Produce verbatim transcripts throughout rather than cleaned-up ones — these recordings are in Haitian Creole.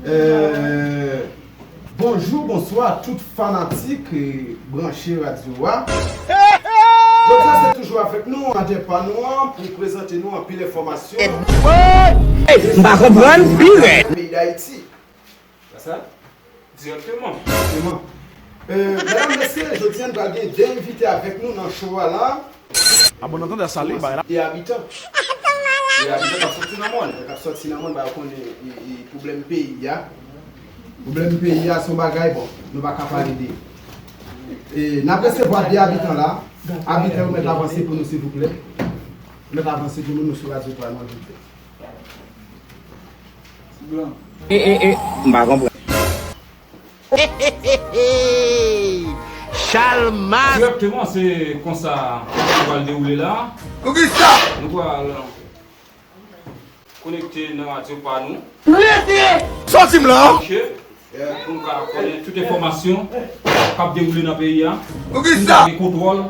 Euh, bonjou, bonswa tout fanatik, eh, branche radyo a. Jodi a se toujou avèk nou, André Panou an, pou prezante nou anpil enfòmasyon. M pa konprann pi rèd. Peyi Dayiti. Sa? Dirèkteman. Dirèkteman. Euh, medam, mesye, jodi a n pral gen de envite avèk nou nan show a la. A bon, nan tande sa li bay la. De abitan. De abitan k ap soti nan mòn. K ap soti nan mòn, ba yo konnen, e, e, pwoblèm peyi a. Pwoblèm peyi a se yon bagay, bon, nou pa ka pale de. E, n ap resevwa de abitan la. Abitan yo mèt avanse pou nou, silvouplè. Mèt avanse pou nou, nou sou Radyo Twa, non, silvouplè. E, e, e, m pa konprann. Chalmas. Dirèkteman, se konsa nou pral dewoule la. Poukisa? Nou pral konekte nan radyo pa nou. Sòti m la! Branche, pou nou ka konnen tout enfòmasyon k ap dewoule nan peyi a. Poukisa? Pou nou ka gen kontwòl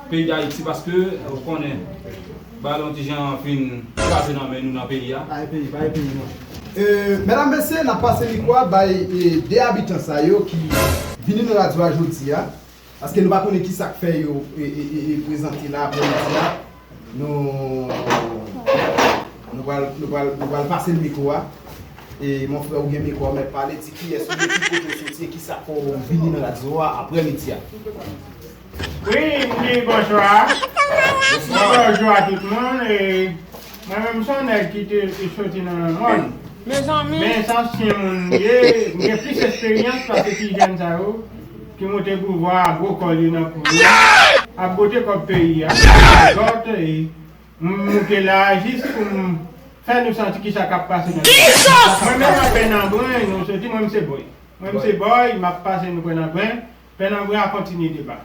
peyi Dayiti, paske, ou konnen, bagay la yon ti jan fin kraze nan men nou nan peyi a. Bay peyi, bay peyi, non. Euh, medam, mesye, n ap pase mikwo a bay, eh, de abitan sa yo ki vini nan radyo a jodi a. Paske nou pa konnen ki sa k fè yo, e, e, e, e, prezante la aprèmidi a. Nou, nou pral, nou pral, nou pral pase l mikwo a. E, mon frè, ou gen mikwo a, ou mèt pale, di kiyès ou ye, ki kote ou soti, e ki sa k fè w vini nan radyo a aprèmidi a. Wi, m di bonswa. Bonswa. Bonswa a tout moun. E mwen menm, se yon nèg ki te, ki soti nan mòn. Mezanmi. Men sa, se moun m ye, m gen plis esperyans pase ti jèn sa yo. Ki moute pouvwa a gwo kò li nan kou yo, ap bote kòb peyi a, zòt, e m moute la jis pou m fè nou santi kisa k ap pase nan peyi a. Mwen menm, mwen Pènanbren, nou soti, mwen, m se Bòy. Mwen, m se Bòy, m ap pase nou Pènanbren. Pènanbren a kontinye deba.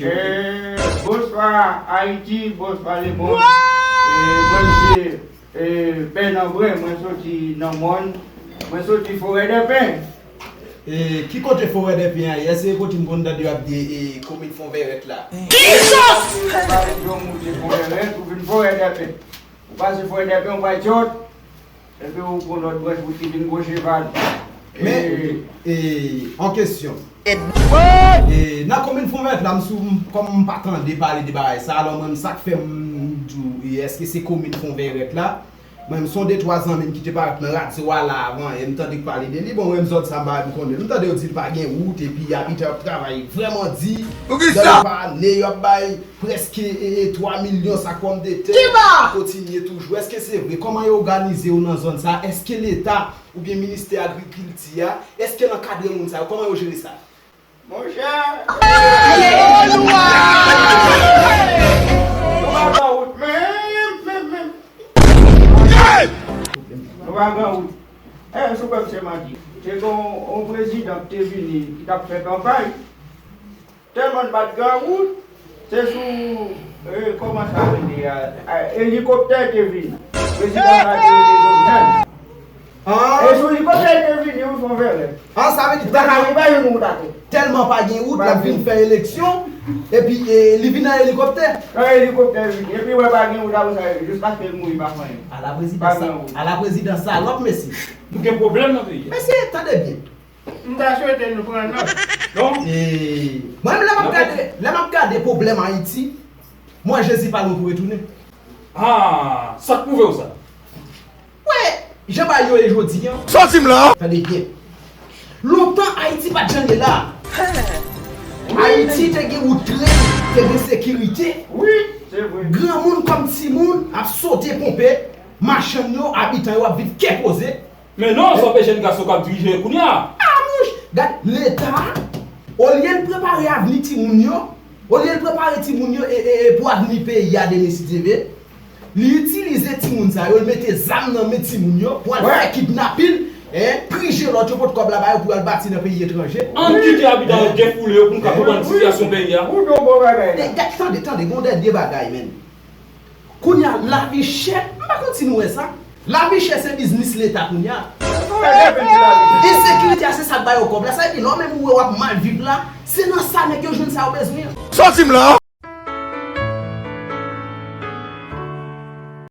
Eh, bonswa Ayiti, bonswa lemonn. Eh, mwen se, eh, Pènanbren, mwen soti nan mòn, mwen soti Forèdèpen. Eh, ki kote Forèdèpen a ye? Èske kote m konn tande yo ap di, eh, komin Fonvèrèt la? Kisa? Ou pale di yon moun se Fonvèrèt, ou vin Forèdèpen. Ou pase Forèdèpen, ou bay dyòt. Epi ou pran lòt branch pou ti vin gwo cheval. Men, e, e, yon kesyon. E, nan komin Fonvèrèt la, m sou, m, kòm m pa tande pale de bagay sa, alò mwen, sa k fè m di w, e, èske se komin Fonvèrèt la? Mwen, m sonde twa zanmi m ki te parèt nan radyo a la avan, e m tande k pale de li. Bon, mwen, m zòt sa m pa m konnen. M tande yo di l pa gen wout, epi abitan yo ap travay vrèman di. Poukisa? Nan pa ane, yo ap bay Prèske, e, e, twa milyon sak pòmdetè. Kiba? Kontinye toujou. Èske se vre? Kòman yo òganize yo nan zòn sa? Èske Leta oubyen Ministè Agrikilti a, èske l ankadre moun sa yo? Kòman yo jere sa? Monchè, nou pa gen wout menm, menm, menm. Nou pa gen wout. E, sou pèp se manti. Se gen yon, yon prezidan ki te vini, ki t ap fè kanpay. Tèlman n pa t gen wout, se sou, e, kòman sa rele a, a, elikoptè te vin. Prezidan sa te rele Jovenel. E sou elikoptè te vin, wi, Fonvèrèt. Ah, sa vle di tèlman, tèlman pa gen wout, l ap vin fè eleksyon, epi, e, li vin nan elikoptè. Nan elikoptè vin. Epi wè pa gen wout, apre sa, jiskaske l mouri pa fè anyen. Ala prezidan sa, ala prezidan salòp, mesye. Nou gen pwoblèm nan peyi a. Mesye, tande byen. M ta swete nou pran nòt. Non. E, mwen, lè m ap gade, lè m ap gade pwoblèm Ayiti, mwen, Jezi pa lwen pou retounen. Ah, sa k pwouve w sa? Wè, jan bagay yo ye jodi a. Sòti m la! Tande byen. Lontan, Ayiti pa t jan l ye la. Ayiti te gen wout klè, te gen sekirite. Wi, se vre. Granmoun kòm timoun ap sote ponpe, machann yo, abitan yo ap viv kè poze. Men non, sa anpeche n gason k ap dirije kounye a. Ah, mouch! Gad, Leta, olye l prepare avni timoun yo, olye l prepare timoun yo e, e, e pou avni peyi a demen, si Dye vle, li itilize timoun sa yo, l mete zam nan men timoun yo pou al fè kidnapin, en, prije lòt yo pot kòb la ba yo pou y al bati nan peyi etranje. Ann kite abitan yo defoule yo pou n ka konprann sitiyasyon peyi a. Ou di yon bon bagay la. E, gad, tande, tande, gon dènye bagay, menn. Kounye a, lavi chè, m pa konn si nou wè sa. Lavi chè se biznis Leta kounye a. Ensekirite a se sa k ba yo kòb la. Sa vle di, lè w menm ou wè w ap mal viv la, se nan sa nèg yo jwenn sa yo bezwen an. Sòti m la!